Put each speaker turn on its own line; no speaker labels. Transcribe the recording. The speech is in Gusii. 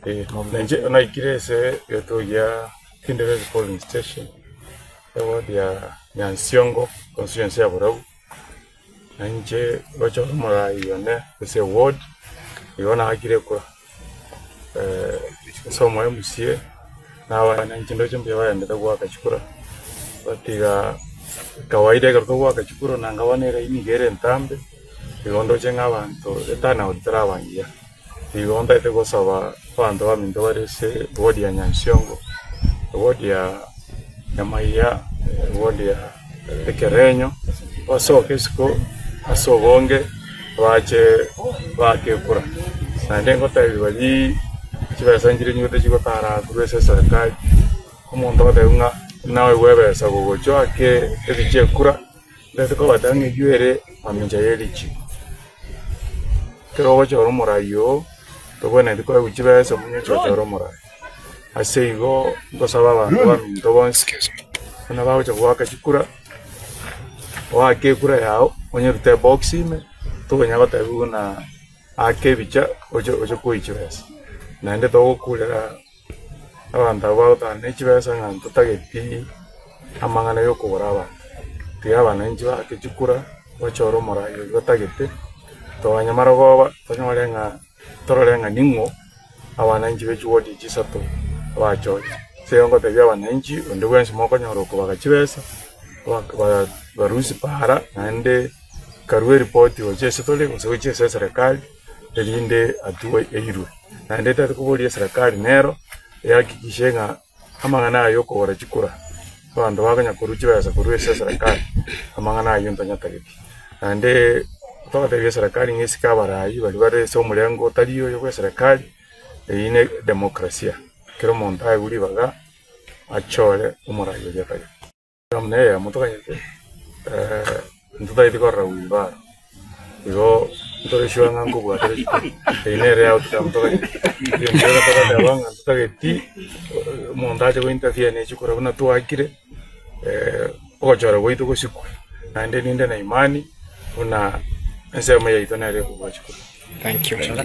Inche naikire ase egetuo gia Kinderesi polling station, eward ya Nyansiongo, constituency ya Borabu, na inche gochora omorai one ase eward, igo naakire ekura ase omo MCA, na abana inche ndoche mbuya baendete goaka chikura, batiga kawaida ekero togoaka chikura nanga bono eraini iga ere entambe, igo ndoche ng'a abanto eturnout teraba engiya. Igo ntagete gosaba abanto baminto bare ase eward ya Nyansiongo, eward ya Nyamaiya, eward ya Ekerenyo, basoke isiko ase obonge bache baake ekura. Naende ngotebi baria chibesa nchire nyigwete chigotara korwa ase eserekari, omonto agotebiwa ng'a naoigwe ebesa gogocha oake ebicha ekura, ntagete kobatebia ng'a eywo ere mamincha ye richiko. Ekero ogochora omorai oo, tobwenereti koegwa chibesa omonye oche ochore omorai. Ase igo ngosaba abanto baminto bonsi, buna bagocha goaka chikura, oake ekura yago, onyerute ebox ime, tokonya gotebiwa buna aka ebicha oche oche koiywa chibesa. Naende togokurera abanto abwo bagotana ne chibesa ng'a ntotageti amang'ana ya okogora abanto. Tiga abananchi baake chikura, bachore omorai oyio batagete, tonya marogoba tonyore ng'a torore ng'a ning'o abananchi be chiward echi isato bachorire. Ase igo ngotebia abananchi onde bwensi mokonyora okobaga chibesa, barusie para naende karue eripoti gochia ase tore gose gochia ase eserekari erinde hatua eirwe. Naende tari koboria eserekari nero ehakikishe ng'a amang'ana aya yokogora chikura, abanto bakonya korwa chibesa korwa ase eserekari, amang'ana ayio ntanyatageti. Naende togotebia eserekari ng'a esike abarai baria bare ase omorengo otari oyo bwa eserekari, eyio ne demokrasia, kera omonto aegwe ribaga achore omorai oria atagete. Amo neyemo toganyete ntotagete korora wheelbarrow, igo ntore sure ng'a nkobua tore chikura, eyio nere outcome toganyete. Egento kere togoteba ng'a ntotageti omonto ache go interfere ne chikura buna twakire ogochora gwaito gosikwe, naende ninde na imani buna ensemo yaito nere ekobua chikura.
Thank you.